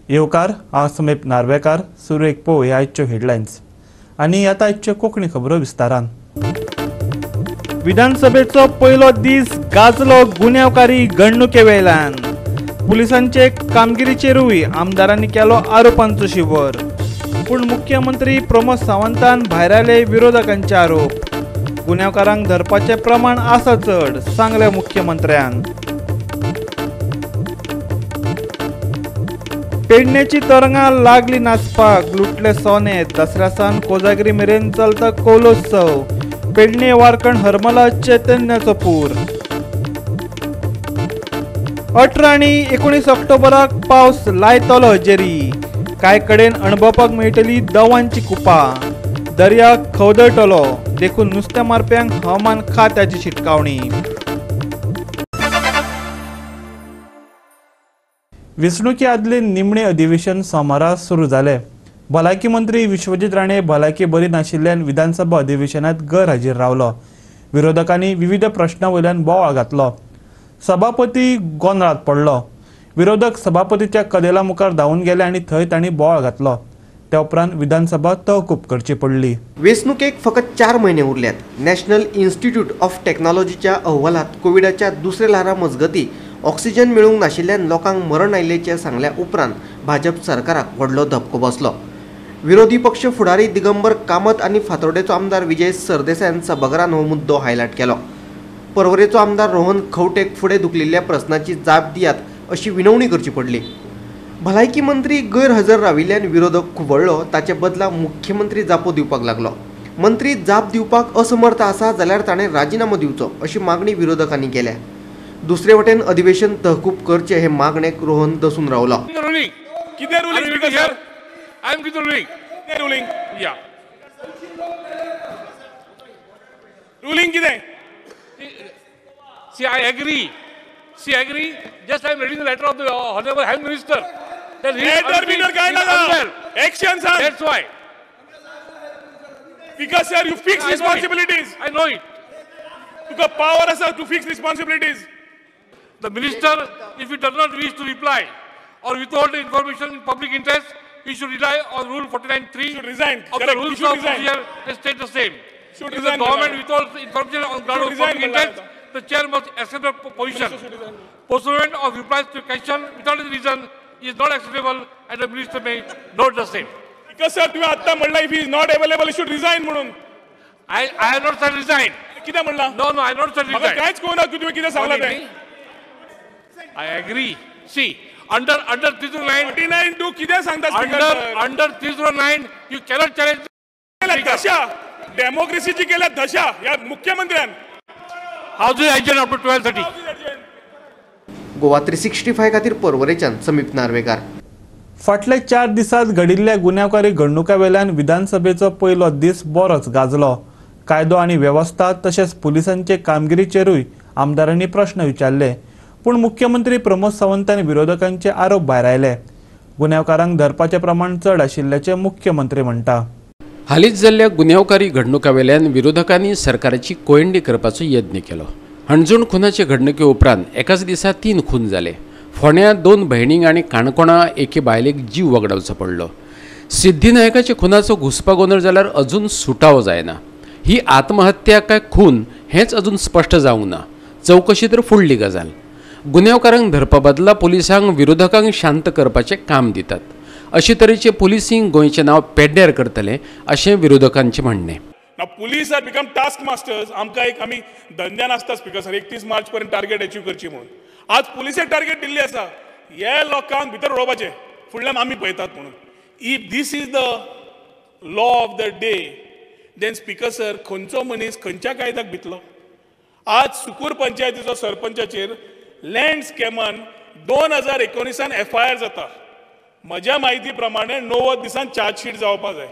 येवकार, हांव समीप नार्वेकार. सुरवेक पळोवया आयच्यो हेडलायन्स आनी आतां आयच्यो कोंकणी खबरो विस्तारान. विधानसभेचो पयलो दीस गाजलो गुन्यांवकारी घडणुके वेल्यान. पुलिसांचे कामगिरीचेरूय आमदारांनी केलो आरोपांचो शिवर. पूण मुख्यमंत्री प्रमोद सावंतान भायरायले विरोधकांचे आरोप. गुन्यांवकारांक धरपाचें प्रमाण आसा चड, सांगलें मुख्यमंत्र्यान. पेडणेची तरंगां लागली नाचपाक, लुटले सोने. दसऱ्या सावन कोजागिरी मेरेन चलता कोलोत्सव. पेडणे वारकण हरमला चैतन्याचो पूर. 18 आनी 19 ऑक्टोबराक पावस लायतलो हजेरी. कांय कडेन अणभवपाक मेळटली दवांची कुपां. दर्या खवदळटलो, देखून नुस्तें मारप्यांक हवामान खात्याची शिटकावणी. वेंचणुके आदले निमणे अधिवेशन सोमारा सुरू जालें. भलायकी मंत्री विश्वजीत राणे भलायकी बरी नाशिल्ल्यान विधानसभा अधिवेशनात गैरहाजीर रावलो. विरोधकांनी विविध प्रश्नां वयल्यान बोवाळ घातलो. सभापती गोंदळांत पडलो. विरोधक सभापतीच्या कदेला मुखार धांवून गेले आनी थंय तांणी बोवाळ घातलो. त्या उपरांत विधानसभा तहकूब करची पडली. वेंचणुकेक फकत 4 म्हयने उरल्यात. नॅशनल इन्स्टिट्यूट ऑफ टेक्नॉलॉजीच्या अहवालात कोविडाच्या दुसऱ्या ल्हारा मजगती ऑक्सिजन मेळूंक नाशिल्ल्यान लोकांक मरण आयिल्ल्याचें सांगल्या उपरांत भाजप सरकाराक व्हडलो धपको बसलो. विरोधी पक्ष फुडारी दिगंबर कामत आनी फातोर्डेचो आमदार विजय सरदेसायान सभाघरान हो मुद्दो हायलायट केलो. पर्वरेचो आमदार रोहन खंवटेक फुडें धुकलिल्ल्या प्रस्नाची जाप दियात अशी विनवणी करची पडली. भलायकी मंत्री गैरहजर राविल्ल्यान विरोधक खुबळ्ळो. ताचे बदला मुख्यमंत्री जापो दिवपाक लागलो. मंत्री जाप दिवपाक असमर्थ आसा जाल्यार ताणें राजिनामो दिवचो अशी मागणी विरोधकांनी केल्या. दुसरे वटेन अधिवेशन तहकूब करचें हे मागणेक रोहन दसून रावलो. See, I agree. Just I am reading the letter of the Honorable Health Minister. Letter meter काय ना? Action, sir. That's why. Because sir, you fix responsibilities. I know it. You got power, sir, to fix responsibilities. The minister, if he does not wish to reply or withhold the information in public interest, he should rely on Rule 49(3) should resign. of the rules of procedure and state the same. Should if resign, the government withholds information on ground of public interest, the chair must accept the position. Postponement of replies to question without any reason is not acceptable, and the minister may note the same. Because sir, तुम्ही आता म्हणला if he is not available, he should resign म्हणून. I have not said resign. किती म्हणला? No, I have not said resign. मग कायच कोण तुम्ही किती सांगला ते? I agree. See, under 309 49(2) किती सांगता speaker? Under 309 you cannot challenge. दशा डेमोक्रेसीची केल्या दशा या मुख्यमंत्र्यान. House is adjourned up to 12:30. Goa 365 खातीर पर्वरेच्यान समीप नार्वेकार. फाटल्या 4 दिसांत घडिल्ल्या गुन्यांवकारी घडणुका वेल्यान विधानसभेचो पयलो दीस बरोच गाजलो. कायदो आनी वेवस्था तशेंच पुलिसांचे कामगिरीचेरूय आमदारांनी प्रश्न विचारले. पूण मुख्यमंत्री प्रमोद सावंतान विरोधकांचे आरोप भायरायले. गुन्यांवकारांक धरपाचें प्रमाण चड आशिल्ल्याचें मुख्यमंत्री म्हणटा. हालींच जाल्ल्या गुन्यांवकारी घडणुका वेल्यान विरोधकांनी सरकाराची कोयंडी करपाचो यत्न केलो. हणजूण खुनाचे घडणुके उपरांत एकाच दिसा 3 खून जाले. फोंड्या 2 भयणींक आनी काणकोणा एके बायलेक जीव वगडावचो पडलो. सिद्धीनायकाच्या खुनाचो घुस्पागोंदळ जाल्यार अजून सुटावो जायना. ही आत्महत्या काय खून हेंच अजून स्पश्ट जावंक ना. चवकशी तर फुडली गजाल. गुन्यांवकारांक धरपा बदला पुलिसांक विरोधकांक शांत करपाचें काम दितात. अशे तरेचे पुलिसींग गोंयचें नांव पेड्ड्यार करतले अशें विरोधकांचें म्हणणें. Now police are become task masters. आमकां एक आमी धंद्यान आसता स्पीकर सर 31 मार्च पर्यंत टार्गेट अचीव करची म्हणून. आज पुलिसेक टार्गेट दिल्ली आसा हे लोकांक भितर उडोवपाचें, फुडल्यान आमी पळयतात म्हणून. If this is the law of the day then speaker sir खंयचो मनीस खंयच्या कायद्याक भितलो? आज सुकूर पंचायतीचो सरपंचाचेर लँड स्कॅमान 2019 FIR जाता. म्हज्या म्हायती प्रमाणे 90 दिसान चार्जशीट जावपा जाय.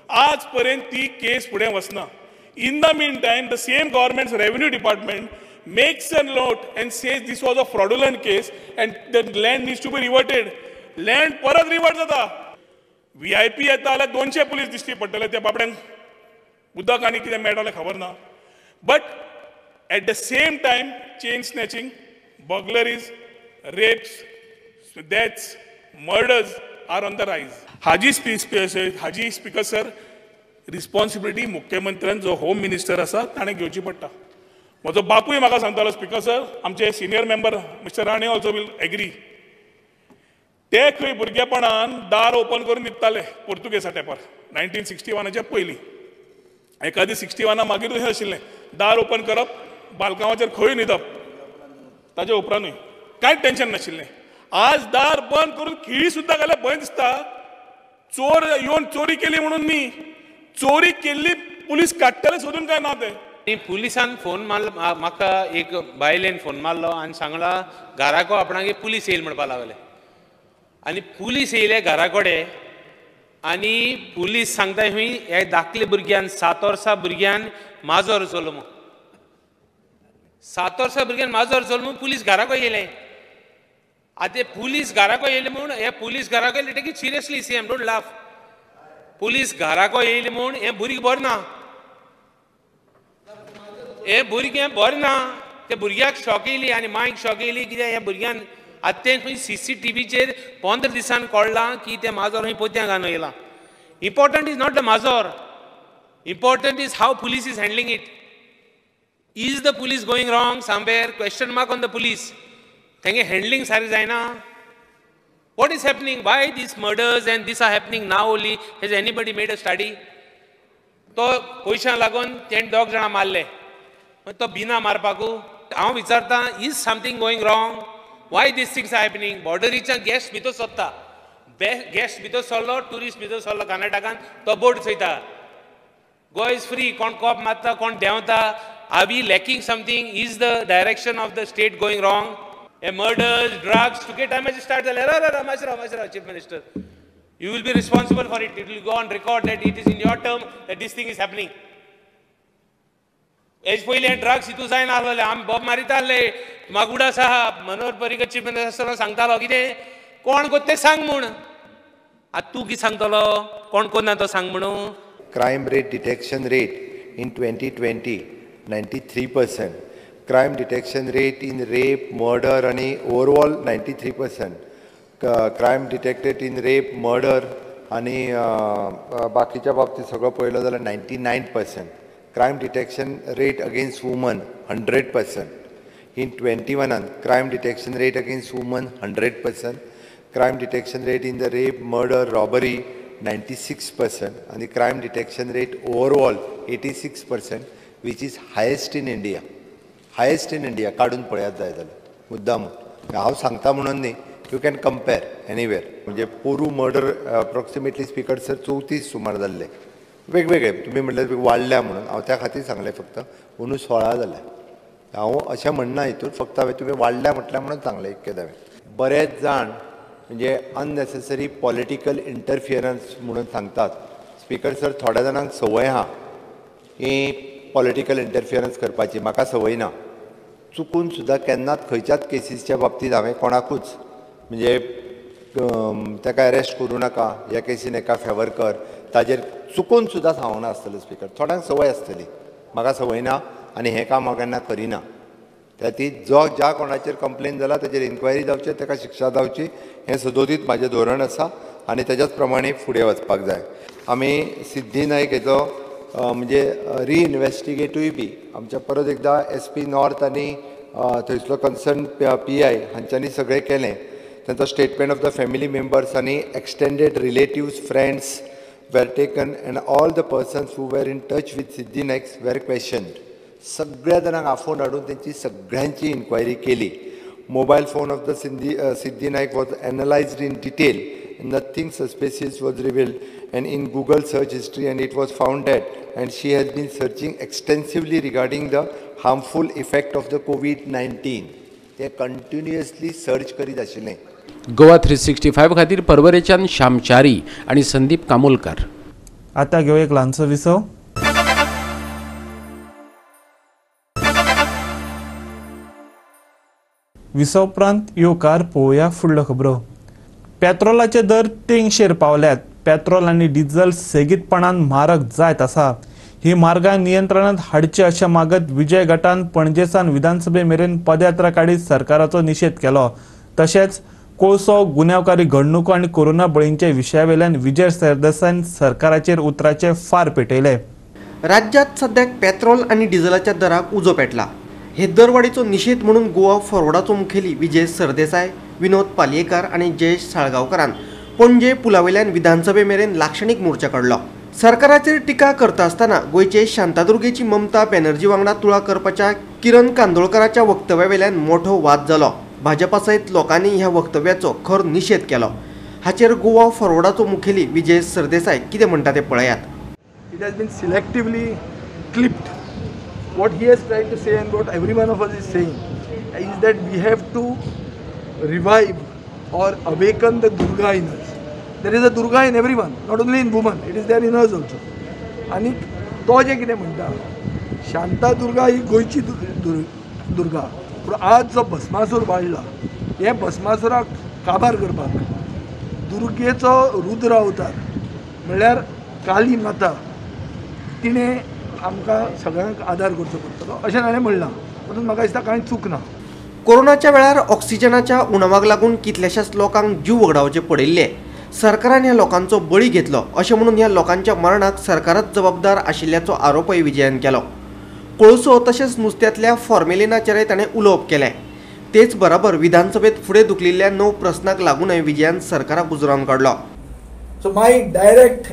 आज पर्यंत ती केस फुडें वचना. In the mean time the same government's revenue department makes a note and says this was a fraudulent case and the land needs to be reverted. Land परत रिवर्ट जाता. VIP येता जाल्यार 200 पुलीस दिश्टी पडटले त्या बाबड्यांक उदक आनी कितें मेळटलें खबर ना. But at the same time chain snatching, burglaries, rapes, deaths, murders are on the rise. हाजी हाजी स्पीकर सर रिस्पॉन्सिबिलिटी मुख्यमंत्र्यान जो होम मिनिस्टर आसा ताणें घेवची पडटा. म्हजो बापूय म्हाका सांगतालो स्पीकर सर, आमचे senior member mister Rane also will agree, ते खंय भुरगेपणान दार ओपन करून न्हिदताले पोर्तुगेजा तेंपार 1961च्या पयलीं. एकादी 61 मागीर तशें आशिल्लें, दार ओपन करप, बालकांवाचेर खंय न्हिदप, ताजे उपरांतूय कांयच टेंशन नाशिल्लें. आज दार बंद करून खिळी सुद्दां घाल्यार भंय दिसता. चोर येवन चोरी केली म्हणून न्ही, चोरी केल्ली पुलीस काडटले सोदून काय ना ते. पुलिसान फोन मारलो म्हाका, एक बायलेन फोन मारलो आनी सांगला घराको आपणागे पुलीस येयल म्हणपाक लागले. आनी पुलीस येयले घरा कडेन आनी पुलीस सांगता खंय ह्या धाकले भुरग्यान 7 वर्सां भुरग्यान माजर चलो म्हूण, 7 वर्सां भुरग्यान माजर चलो म्हूण पुलीस घराको येयले. आतां पुलीस घराको येयले म्हूण हे पुलीस घराको येयले, take it seriously CM, don't laugh. Police घराको येयले म्हूण हें भुरगें बरें ना, हें भुरगें बरें ना. ते भुरग्याक शॉक येयली आनी मांयक शॉक येयली कित्याक ह्या भुरग्यान आतां तें खंय CCTVचेर 15 दिसान कळ्ळां की तें माजर खंय पोत्यां घालून येयलां. Important is not the Major, important is how police is handling it. Is the police going wrong somewhere? Question mark on the police. तेंगे हँडलिंग सारकें जायना. What is happening? Why these murders and this are happening now only? Has anybody made a study? तो पयशां लागून तेणें 2 जाणां मारले, तो बिना मारपाकू. हांव विचारतां, is something going wrong? Why these things are happening? बॉर्डरीच्या guest भितर सोदता, गेस्ट भितर सरलो, ट्युरिस्ट भितर सरलो कर्नाटकान, तो बोट चोयता. गोवा is free, कोण कॉप मारता, कोण देंवता. Are we lacking something? Is the direction of the state going wrong? Hey murders, drugs तुगे टायमाचेर स्टार्ट जाले. राव मातशें राव, मातशें राव chief minister, you will be responsible for it. It will go on record that it is in your term that this thing is happening. As पयलीं हें drugs हितू जायना आसलें, आमी बोब मारीत आसले. म्हाका उडास आहा, मनोहर पर्रीकर चीफ मिनिस्टर आसतना सांगतालो कितें, कोण कोत्ता तें सांग म्हूण. आतां तूं कितें सांगतलो, कोण कोन्ना तो सांग म्हणून. Crime rate detection rate in 2020 93%, crime detection rate in rape, murder आनी overall 93%, crime detected in rape, murder आनी बाकीच्या बाबतीत सगळो पळयलो जाल्यार 99%, crime detection rate against woman 100%, in 21 crime detection rate against woman 100%, crime detection rate in the rape, murder, robbery 96% आनी crime detection rate overall 86%, which is highest in India. Highest in India. काडून पळयात जाय जाल्यार मुद्दाम हांव सांगता म्हणून न्ही, you can compare anywhere. म्हणजे पोरू मर्डर अप्रॉक्सिमेटली स्पीकर सर 34 सुमार जाल्ले, वेगवेगळे तुमी म्हणल्यार वाडल्या म्हणून हांव त्या खातीर सांगलें, फक्त अंदू 16 जाल्या. हांव अशें म्हणना हितून, फक्त हांवें तुमी वाडल्या म्हटल्यार म्हणून सांगलें इतकें हांवें. बरेच जाण म्हणजे अननेसेसरी पॉलिटिकल इंटरफियरन्स म्हणून सांगतात. स्पीकर सर, थोड्या जाणांक संवय आहा की पॉलिटिकल इंटरफियरन्स करपाची, म्हाका संवय ना. चुकून सुद्दां केन्नाच खंयच्याच केसीसच्या बाबतींत हांवें कोणाकूच म्हणजे ताका अरेस्ट करूं नाका, ह्या केसीन एका फेवर कर, ताजेर चुकून सुद्दां सांगूंक नासतलें स्पीकर. थोड्यांक संवय आसतली, म्हाका संवय ना आनी हें काम हांव केन्ना करिना. त्या ती जो ज्या कोणाचेर कंप्लेन जाला ताजेर इन्क्वायरी जावची, ताका शिक्षा जावची, हें सदोदीत म्हाजें धोरण आसा आनी तेज्याच प्रमाणे फुडें वचपाक जाय. आमी सिद्धी नायक हेजो म्हणजे रिइन्वेस्टिगेटूय बी आमच्या परत एकदां SP north आनी थंयसलो कन्सर्न PI हांच्यांनी सगळें केलें. तांचो statement of the family members आनी extended relatives, friends were taken and all the persons who were in touch with Siddhi Naik were questioned. सगळ्या जाणांक आफोवन हाडून तेंची सगळ्यांची इन्क्वायरी केली. Mobile phone of the Siddhi Naik was analysed in detail, nothing suspicious was revealed, and in Google search history and it was found that and she has been searching extensively regarding the harmful effect of the COVID-19. ते continuously search करीत आशिल्लें. गोवा 365 खातीर परवरेच्यान श्यामचारी आनी संदीप कामोलकर. आतां घेवया एक ल्हानसो विसव. विसव उपरांत येवकार पळोवया फुडल्यो खबरो. पेट्रोलाचे दर 300 पावल्यात. पेट्रोल आनी डिझल सेगीतपणान म्हारग जायत आसा. ही मार्गां नियंत्रणांत हाडची अशें मागत विजय गटान पणजेसान विधानसभे मेरेन पदयात्रा काडीत सरकाराचो निशेध केलो. तशेंच कोळसो, गुन्यांवकारी घडणुको आनी कोरोना बळींच्या विशयावेल्यान विजय सरदेसायान सरकाराचेर उतराचे फार पेटयले. राज्यात सद्याक पेट्रोल आनी डिझलाच्या दराक उजो पेटला. हे दरवाडीचो निशेध म्हणून गोवा फॉरवर्डाचो मुखेली विजय सरदेसाय, विनोद पालयेकार आनी जयेश साळगांवकारान पणजे पुलावेल्यान विधानसभे मेरेन लाक्षणीक मोर्चा काडलो. सरकाराचेर टिका करता आसतना गोंयचे शांतादुर्गेची ममता बॅनर्जी वांगडा तुळा करपाच्या किरण कांदोळकराच्या वक्तव्यावेल्यान मोठो वाद जालो. भाजपा सयत लोकांनी ह्या वक्तव्याचो खर निशेध केलो. हाचेर गोवा फॉरवर्डाचो मुखेली विजय सरदेसाय कितें म्हणटा तें पळयात. It has been selectively clipped. What he has tried to say and what every one of us is saying is that we have to revive or awaken the Durga in us. There is a Durga in everyone, not only in women, it is there in us also. आनी तो जें कितें म्हणटा, शांता दुर्गा ही गोंयची दुर्गा, पूण आज जो भस्मासूर वाडला, हे भस्मासुराक काबार करपाक दुर्गेचो रुद्र अवतार म्हणल्यार काली माता तिणें आमकां सगळ्यांक आदार करचो पडटलो अशें ताणें म्हणलां. तातूंत म्हाका दिसता कांय चूक ना. कोरोनाच्या वेळार ऑक्सिजनाच्या उणावाक लागून कितल्याशाच लोकांक जीव वगडावचे पडिल्ले. सरकारान ह्या लोकांचो बळी घेतलो अशें म्हणून ह्या लोकांच्या मरणाक सरकारच जबाबदार आशिल्ल्याचो आरोपय विजयान केलो. कोळसो तशेंच नुस्त्यांतल्या फॉर्मेलिनाचेरय ताणें उलोवप केलें. तेच बराबर विधानसभेत फुडें धुकलिल्ल्या 9 प्रस्नाक लागूनय विजयान सरकाराक उजरावन काडलो. So my direct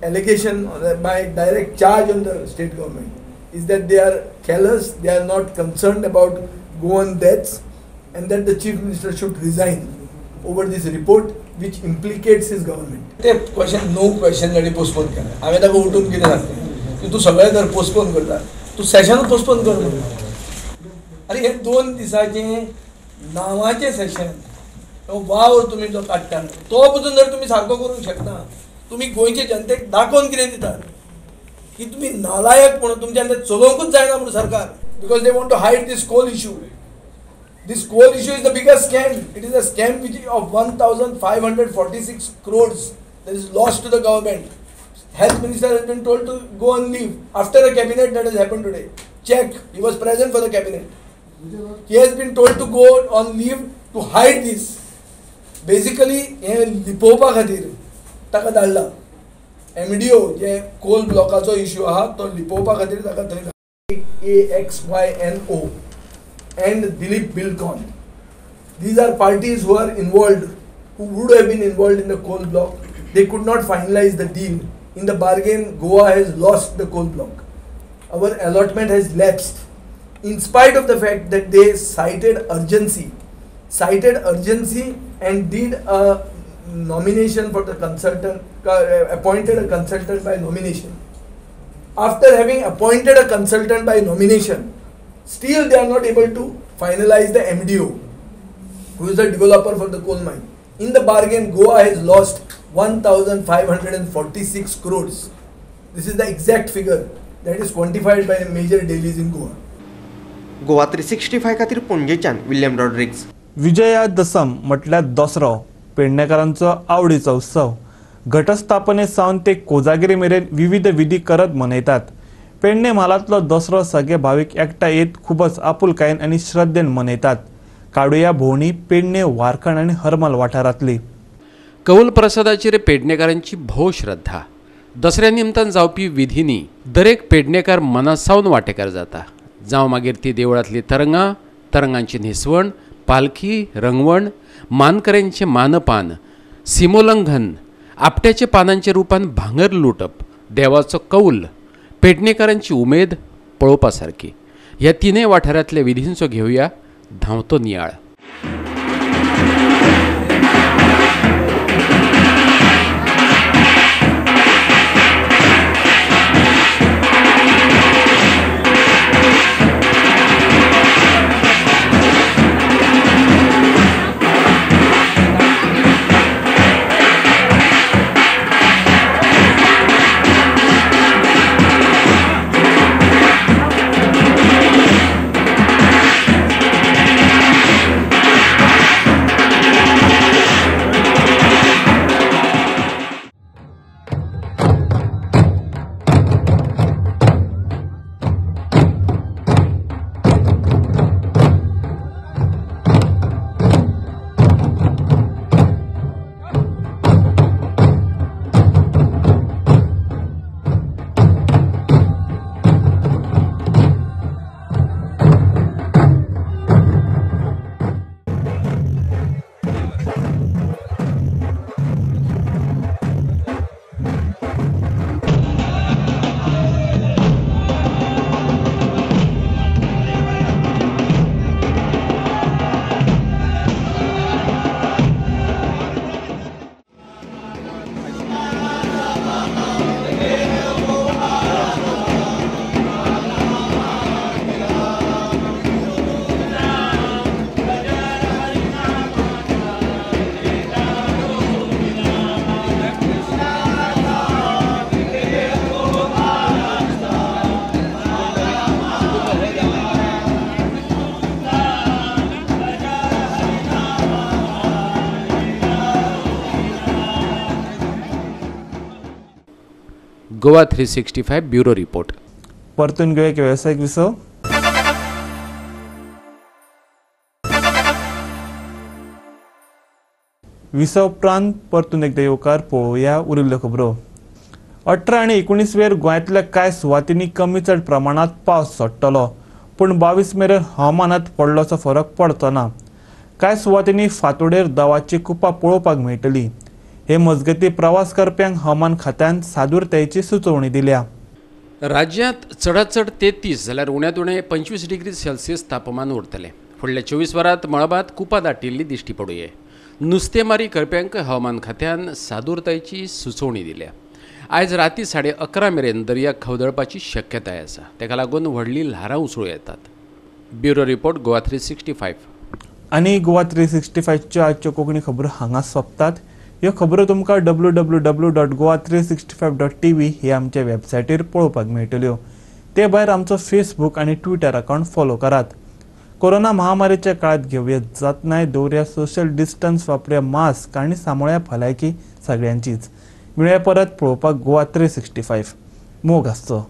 allegation, my direct charge on the state government is that they are callous, they are not concerned about Goan deaths, and that the Chief Minister should resign over this report which implicates his government. ते question no question ताणी postpone केलें. हांवें ताका उठून कितें सांगलें की तूं सगळें जर पोस्टपोन करता, तूं सेशन पोस्टपोन कर म्हणून. आरे हे 2 दिसाचें नांवाचें सेशन, वावर तुमी जो काडटा तो पसून जर तुमी सारको करूंक शकना, तुमी गोंयचे जनतेक दाखोवन कितें दितात की तुमी नालायक म्हणून, तुमच्यान तें चलोवंकूच जायना म्हणून सरकार. Because they want to hide this coal issue. This coal issue is the biggest scam. It is a scam which of 1,546 crores that is lost to the government. Health minister has been told to go and leave after a cabinet that has happened today. Check, he was present for the cabinet. He has been told to go on leave to hide this. Basically, हे लिपोवपा खातीर ताका धाडला. MDO जे कोल ब्लॉकाचो issue आहा तो लिपोवपा खातीर ताका थंय AXYNO and Dilip Buildcon. These are parties who are involved, who would have been involved in the coal block. They could not finalize the deal. In the bargain, Goa has lost the coal block. Our allotment has lapsed. In spite of the fact that they cited urgency and did a nomination for the consultant, appointed a consultant by nomination. After having appointed a consultant by nomination, still they are not able to finalize the MDO, who is the developer for the coal mine. In the bargain, Goa has lost 1,546 crores. This is the exact figure that is quantified by the major dailies in Goa. Goa 365 खातीर पणजेच्यान William Rodrigues. Vijaya दसम म्हटल्यार दसरो पेडणेकारांचो आवडीचो उत्सव. घटस्थापने सावन ते कोजागिरी मेरेन विविध विधी करत मनयतात. पेडणे म्हालांतलो दसरो सगळे भावीक एकठांय येत खूबच आपुलकायेन आनी श्रद्धेन मनयतात. काडुया भोंवणी पेडणे, वारखंड आनी हरमल वाठारांतली. कौल प्रसादाचेर पेडणेकारांची भोव श्रद्धा. दसऱ्या निमतान जावपी विधींनी दरेक पेडणेकार मनासावन वांटेकार जाता. जावं मागीर ती देवळांतली तरंगां, तरंगांची न्हेसवण, पालखी, रंगवण, मानकऱ्यांचें मानपान, सिमोलंघन, आपट्याच्या पानांच्या रुपान भांगर लुटप, देवाचो कौल, पेडणेकारांची उमेद पळोवपा सारकी. ह्या तिनूय वाठारांतल्या विधींचो घेवया धांवतो नियाळ. Goa 365 bureau report. परतून घेवया एक वेवसायीक विसव. विसव उपरांत परतून एकदा येवकार पळोवया उरिल्ल्यो खबरो. 18 आनी 19 वेर गोंयांतल्या कांय सुवातींनी कमी चड प्रमाणांत पावस सोडटलो, पूण 22 मेरेन हवामानांत पडलोसो फरक पडचो ना. कांय सुवातींनी फांतोडेर दवाची कुपां पळोवपाक मेळटली. हे मजगतीं प्रवास करप्यांक हवामान खात्यान सादूरतायेची सुचोवणी दिल्या. राज्यांत चडात चड 33 जाल्यार उण्यांत उणें 25 डिग्री सेल्सियस तापमान उरतलें. फुडल्या 24 वरांत मळबांत कुपां दाटिल्ली दिश्टी पडुये. नुस्तेमारी करप्यांक हवामान खात्यान सादूरतायेची सुचोवणी दिल्या. आयज राती 11:30 मेरेन दर्याक खवदळपाची शक्यताय आसा. ताका लागून व्हडली ल्हारां उसळूं येतात. Bureau report, Goa 365. आनी गोवा 365च्यो आजच्यो कोंकणी खबरो हांगा सोंपतात. ह्यो खबरो तुमकां www.goa365.tv हे आमच्या वेबसायटीर पळोवपाक मेळटल्यो. ते भायर आमचो फेसबूक आनी ट्विटर अकावंट फॉलो करात. कोरोना महामारीच्या काळात घेवया जतनाय, दवरया सोशल डिस्टन्स, वापरुया मास्क आनी सांबाळया भलायकी सगळ्यांचीच. मेळया परत पळोवपाक गोवा 365. मोग आसचो.